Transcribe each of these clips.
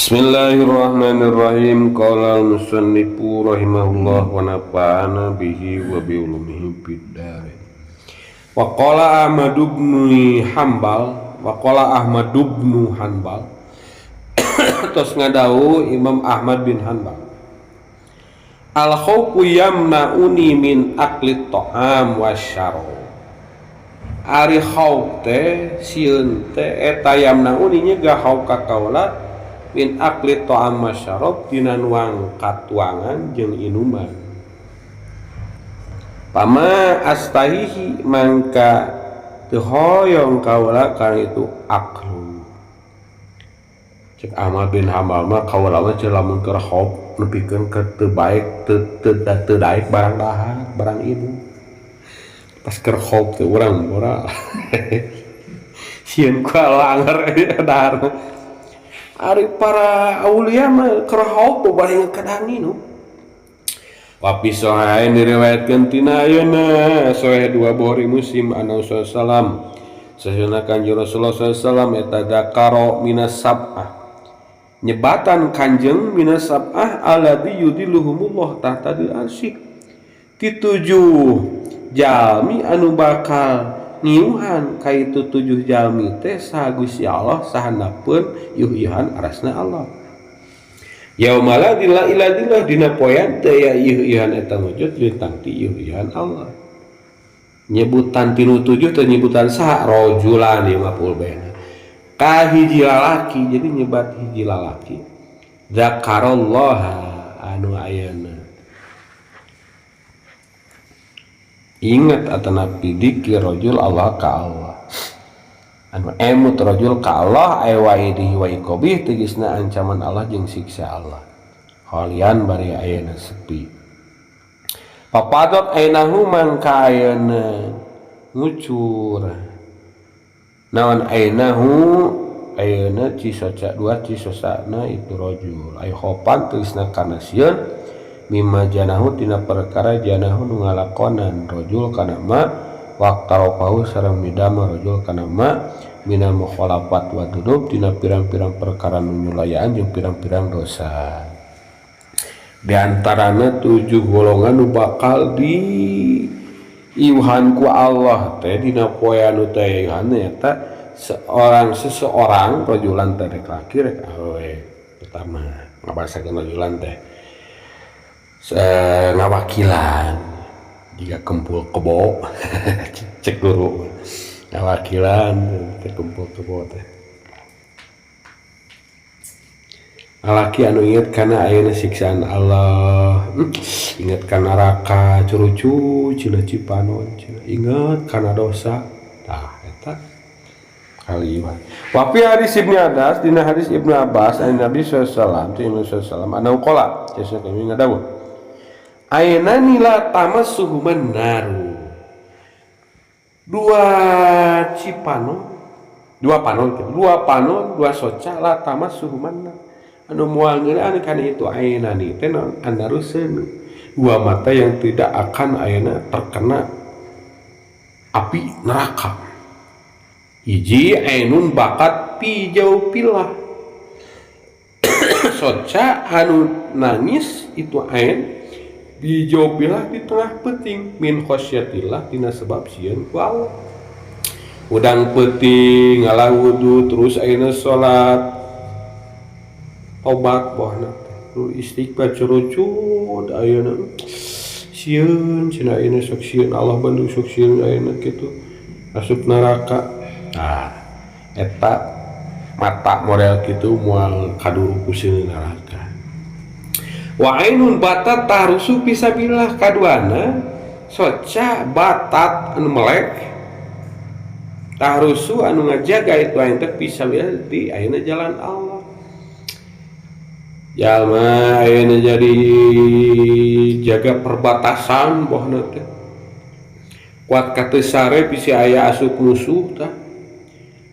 Bismillahirrahmanirrahim. Qala al-musannifu rahimahullah wa nafa'ana bihi wa bi ulumihi fid dharain. Wa qala Ahmad bin Hanbal, wa qala Ahmad bin Hanbal. Tos ngadawuh Imam Ahmad bin Hanbal. Al khaufu yamna'uni min akli ta'am wasyarab. Ari khauf teh sieun teh eta yamna'uni nyegah khauf ka kaula min akli ta'am wasyarab dina nuang katuangan jeung inuman. Pama astahihi mangka teu hoyong kaula kana itu aklu. Cek Ahmad bin Hanbal mah kaula mah ceuk lamun keur khauf nepikeun ka teu baik teu daek barang dahar barang inum. Pas keur khauf teh urang ora sieun ku langer dahar. Ari para aulia mah keur khauf bari kadang nginum. Wa fi sahihain diriwayatkeun tina ayeuna sahih dua Bukhari Muslim anna sallam sasuna Kanjeng Rasulullah sallallahu alaihi wasallam eta dzakara minas sab'ah nyebatan Kanjeng minas sab'ah alladzi yudilluhumullah tahta arsy ti tujuh jalmi anu bakal ngiuhan ka itu tujuh jalmi teh saha Gusti Allah sahandapeun yuh-yuhan arasna Allah. Yauma la dzilla illa dzilluh dina poean teh ya yuh-yuhan eta wujud lintang ti yuh-yuhan Allah. Nyebutan tinu tujuh teh nyebutan saha rojulan ieu mah pulbena. Ka hiji lalaki jadi nyebat hiji lalaki. Zakarallaha anu ayeuna. Ingat atanapi dikir rajul Allah ka Allah. Anu emut rajul ka Allah ay waidihi wa iqabih tegasna ancaman Allah jeung siksa Allah. Khalian bari ayeuna sepi. Papadot ainahu mangka ayeuna ngucur. Naon ainahu ayeuna cisoca dua cisosana itu rajul. Ay khopan tegasna kana sieun mimma janahu tina perkara janahu nu ngalakonan rajul kana ma waqtarafahu sareng midama rajul kana ma minal mukhalafat wa dzunub tina pirang-pirang perkara nu nyulayaan jeung pirang-pirang dosa. Di antarana tujuh golongan nu bakal di iuhan ku Allah teh dina poe anu teh iuhan eta seorang seseorang rajulan teh rek laki rek awewe pertama ngabasakeun rajulan teh ngawakilan jika kempul kebo cek guru ngawakilan teh kempul kebo teh lalaki anu inget kana ayeuna siksaan Allah, inget kana neraka curucu cina cipanon cina inget kana dosa tah eta kaliwat. Wa fi hadis Ibnu Abbas dina hadis Ibnu Abbas an Nabi sallallahu alaihi wasallam ti Nabi sallallahu alaihi wasallam anu qala jasa kami ngadawuh aina nila tamassuhuman naru dua cipano dua panon dua panon dua soca la tamassuhuman nar anu moal ngeunaan kana itu aina ni teh naon andaruseun dua mata yang tidak akan ayeuna terkena api neraka. Hiji ainun bakat pi jauh pilah soca anu nangis itu ain di jauh pilah di tengah peuting min khosyatillah tina sebab sieun ku Allah. Udang peuting ngalah wudu terus ayeuna salat tobat bohna teh istighfar curucut ayeuna sieun cenah ayeuna sok sieun Allah bantu sok sieun ayeuna kitu asup neraka. Nah eta mata model kitu moal kaduru ku sieun neraka. Wa ainun batat tarusu fisabilillah kaduana soca batat anu melek tarusu anu ngajaga itu aing teh fisabilillah di ayeuna jalan Allah. Jalma ayeuna jadi jaga perbatasan bohna teh kuat ka teu sare bisi aya asup musuh tah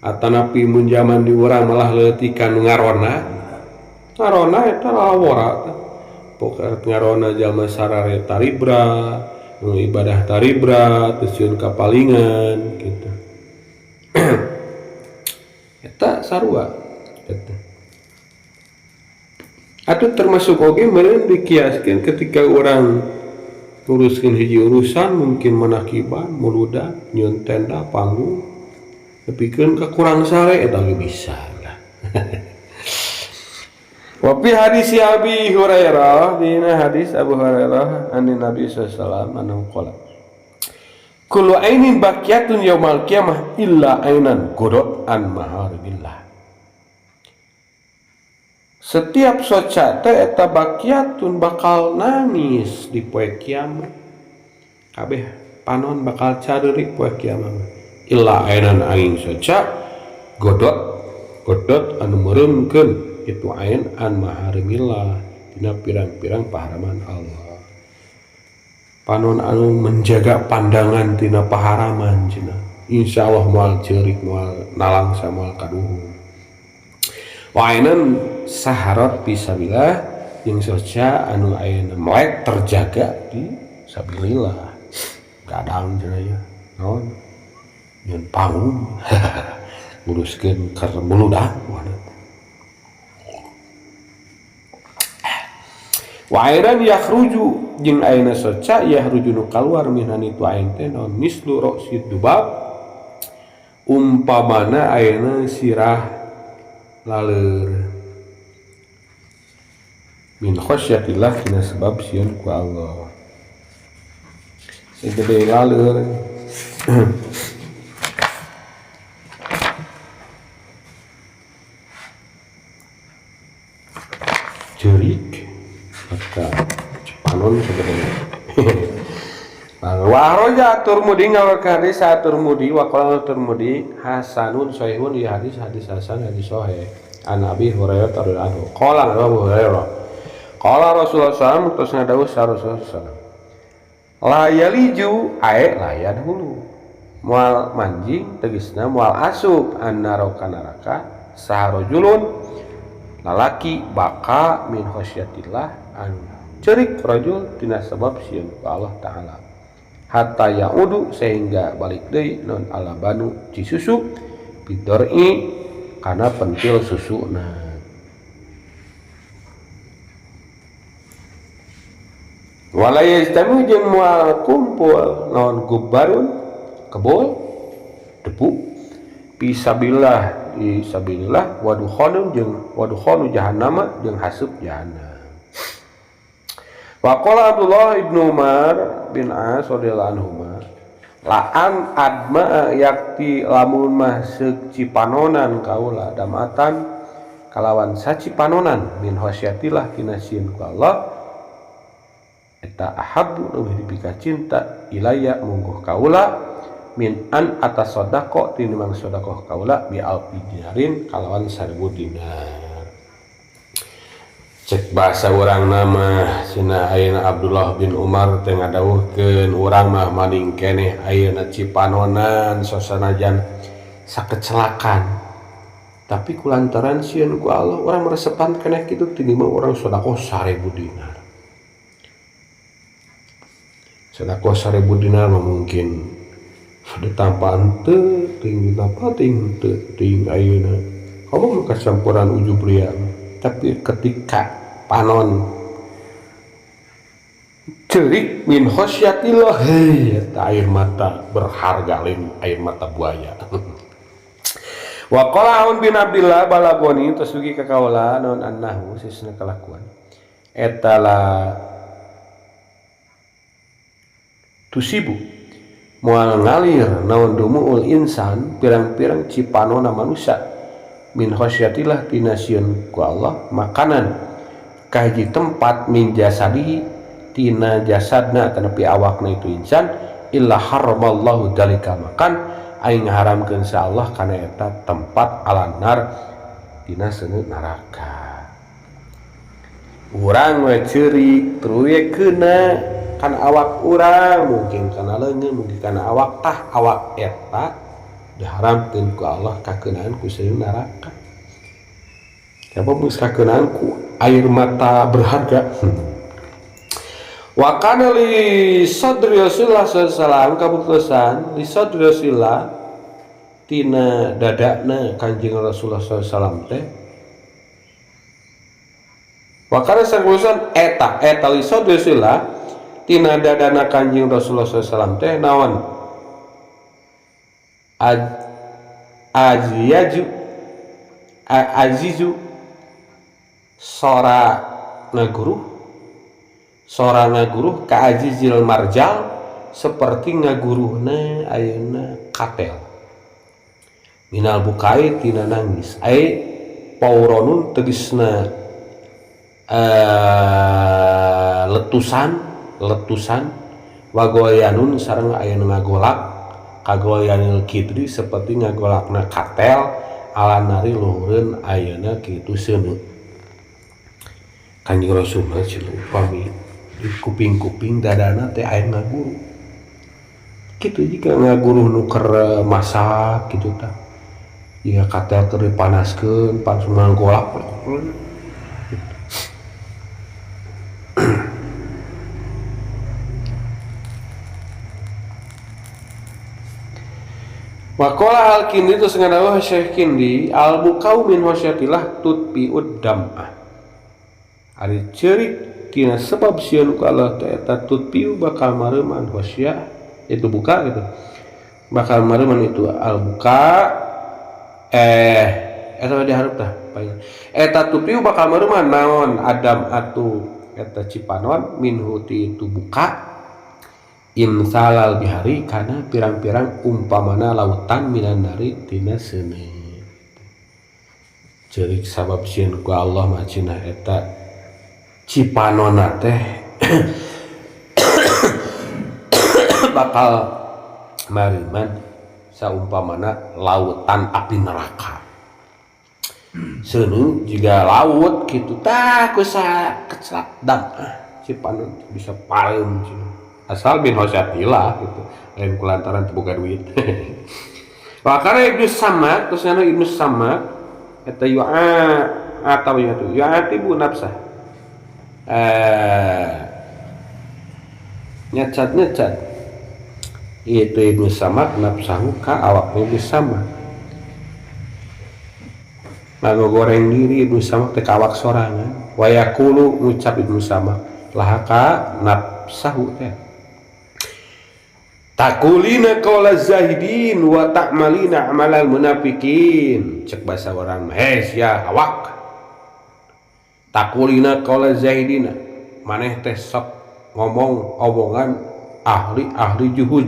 atanapi mun jaman di urang malah leutikan ngarona ngarona eta lawora tah pokokna ngarona jalma sarare taribra nu ibadah taribra teu sieun kapalingan kitu eta sarua eta. Atau termasuk oge meureun dikiaskeun ketika urang nguruskeun hiji urusan mungkin manakiban, muludan, nyieun tenda, panggung, nepikeun ka kurang sare eta ge bisa lah. Wa fi hadis Abi Hurairah, dina hadis Abu Hurairah an Nabi sallallahu alaihi wasallam annahu qala kullu ainin baqiyatun yaumal qiyamah illa ainan godot an maharimillah. Setiap soca teh eta baqiyatun bakal nangis di poe kiamat. Kabeh panon bakal careurik poe kiamat. Illa ainan aing soca godot godot anu meureumkeun itu ain an maharimillah dina pirang-pirang paharaman Allah. Panon anu menjaga pandangan tina paharaman cenah. Insyaallah moal ceurik moal nalangsa moal kaduhung. Wa ainan saharat fisabilillah jeung soca anu ayeuna melek terjaga di sabilillah. Gadang cenah ya. Naon? Nyeun panggung. Nguruskeun keur muludan. Wa ainan yakhruju jeung ayeuna soca yakhruju nu kaluar minan itu ain teh naon mislu ra'sid dubab umpamana ayeuna sirah laleur min khasyatillah tina sebab sieun ku Allah segede laleur cerik maka panon sebenarnya. Wa roja Turmudi ngawarkeun hadis Turmudi wa qala Turmudi hasanun sahihun di hadis hadis hasan hadis sahih an Abi Hurairah radhiyallahu anhu qala Abu Hurairah qala Rasulullah sallallahu alaihi wasallam terus ngadawuh Rasulullah sallallahu la yaliju ae la yadhulu moal manjing tegasna moal asup annaraka neraka saharajulun lalaki baka min khasyatillah anu ceurik rajul tina sebab sieun ka Allah taala hatta yaudu sehingga balik deui non alabanu ci susu bidor'i kana pentil susuna. Wala yajtami jeung moal kumpul naon gubarun kebul debu fisabilillah di sabilillah wadukhonun jeung wadukhonu jahannama jeung haseup jahannam. Wa qala Abdullah ibnu Umar bin As radhiyallahu anhuma la an adma yakti lamun mah seuk cipanonan kaula damatan kalawan sacipanonan min khasyatillah tina sieun ku Allah eta ahabbu leuwih dipika cinta ilaya mungguh kaula min an atas sedekah tinimbang sedekah kaula bi alfi dinarin kalawan 1000 dinar. Cek bahasa urang nama cenah ayeuna Abdullah bin Umar teh ngadawuhkeun urang mah maning keneh ayeuna cipanonan sasanajan sakecelakan tapi kulantaran sieun ku Allah urang meresepan keneh kitu tinimbang urang sedekah 1000 dinar. Sedekah 1000 dinar mah mungkin ditampa henteu ting ditampa ting henteu ting ayeuna komo kacampuran ujub ria. Tapi ketika panon cerik min khasyatillah hei eta air mata berharga lain air mata buaya. Wa qala Aun bin Abdillah balagoni tos dugi ka kaula naon annahu sisna kalakuan eta la tusibu moal ngalir naon dumuul insan pirang-pirang cipanona manusia min khasyatillah tina sieun ku Allah makanan kahiji tempat min jasadihi tina jasadna tanapi awakna itu insan illa haramallahu dalika makan aing ngaharamkeun sa Allah kana eta tempat alanar tina seuneu neraka. Urang we ceurik tuluy keuna kana awak urang mungkin kana leungeun mungkin kana awak tah awak eta diharamkeun ku Allah kakeunaan ku seuneu neraka. Siapa geus kakeunaan ku air mata berharga. Wa kana li sadri Rasulullah sallallahu alaihi wasallam kabuktosan li sadri Rasulullah tina dadana Kanjeng Rasulullah sallallahu alaihi wasallam teh Wakana sanggusan eta eta li sadrila tina dadana Kanjeng Rasulullah sallallahu alaihi wasallam teh naon aziyaju azizu sora ngaguruh ka azizil marjal seperti ngaguruhna ayeuna katel minal bukai tina nangis ai pauronun tegasna letusan wagoyanun sareng ayeuna ngagolak kagoyanil kidri seperti ngagolakna katel ala nari luhureun ayeuna kitu seuneu. Kanjeng Rasul mah cenah upami di kuping-kuping dadana teh aya ngaguru kitu jika ngaguru nu keur masak kitu tah jika katel keur dipanaskeun langsung ngagolak. Waqala al-Kindi itu sengadawah Syekh Kindi al-bukau min khasyatillah tutbi'ud dam'ah. Ari ceurik tina sebab sieun ku Allah teh eta tutbi'u bakal mareuman khasyah itu buka gitu. Bakal mareuman itu al-buka eta dihareup tah. Eta tutbi'u bakal mareuman naon adam atu eta cipanon minhu ti itu buka imsalal bihari kana pirang-pirang umpamana lautan minan nari tina seuneu. Ceurik sabab sieun ku Allah mah cenah eta cipanona teh bakal mariman saumpamana lautan api neraka. Seuneu jiga laut kitu tah ku sakecelak dam cipanon bisa pareum cenah. Asal bin khosyatillah gitu lain kulantaran teu boga duit. Wakara Ibnu Samad terus anu Ibnu Samad eta yu'a atau ya yu'atibu nafsah nyecat-nyecat itu Ibnu Samad nafsahu ka awakna Ibnu Samad ngagoreng diri Ibnu Samad teh ka awak sorangan wa yaqulu ngucap Ibnu Samad laha ka nafsahu teh taqulina qaula zahidin wa ta'malina amalal munafikin cek bahasa orang heh sia awak taqulina qaula zahidina maneh teh sok ngomong omongan ahli-ahli juhud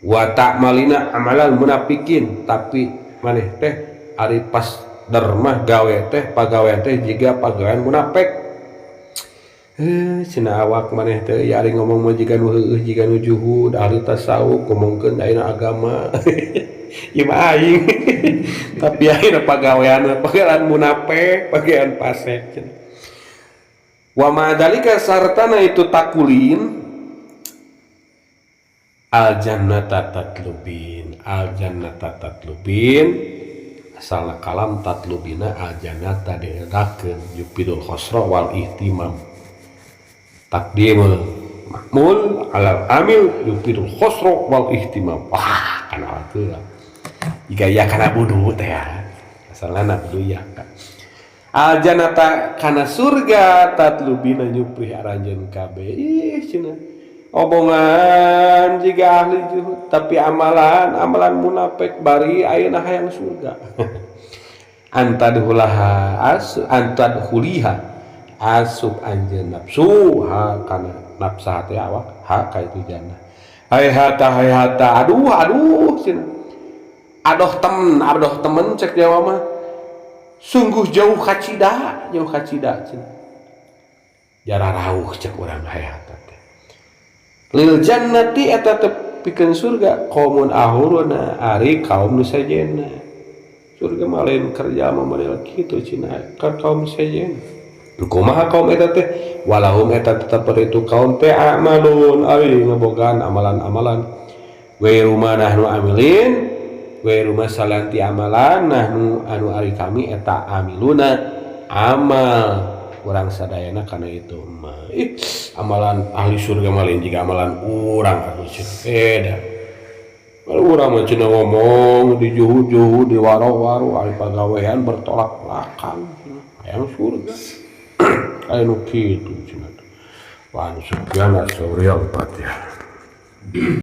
wa ta'malina amalal munafikin tapi maneh teh ari pas dermah gawe teh pagawean teh jiga pagawean munafik. Cenah awak maneh teh ya ari ngomong mah jiga nu heueuh jiga nu juhud ahli tasawuf ngomongkeun ayeuna agama ieu mah aing tapi ayeuna pagawean pagawean munafik pagawean fasik cenah wa ma dzalika sartana itu takulin al jannata tatlubin al jannata tatlubin asalna kalam tatlubina al jannata diredakeun yupidul khosra wal ihtimam takdimul ma'mul alal amil yupidul khosro wal ihtimam. Wah kana atuh jika ya kana budu teh asalna na budu ya al jannata kana surga tatlubina nyuprih aranjeun kabeh ih cenah omongan jika ahli juhud tapi amalan amalan munafik bari ayeuna hayang surga antadhulaha asu antadhuliha asup anjeun nafsu ha kana nafsa teh awak ha ka itu jannah hayhata hayhata aduh aduh cenah adoh temen cek Jawa mah sungguh jauh kacida cenah jararauh cek urang hayhata teh lil jannati eta teh pikeun surga qaumun ahuruna ari kaum nu sejenna surga mah lain kerja mah model kitu cenah ka kaum sejenna kumaha kaum eta teh walahum eta tetep itu kaum teh amalun ari ngebogaan amalan-amalan ghairu ma nahnu amilin ghairu ma salanti amalan nahnu anu ari kami eta amiluna amal urang sadayana kana itu mah amalan ahli surga mah lain jiga amalan urang atuh cenah beda urang mah cenah ngomong di juhud-juhud di waro-waro ari pagawean bertolak belakang hayang surga. Aya nu kitu cenah. Wan Sufyan Ats-Tsauri, Al-Fatihah.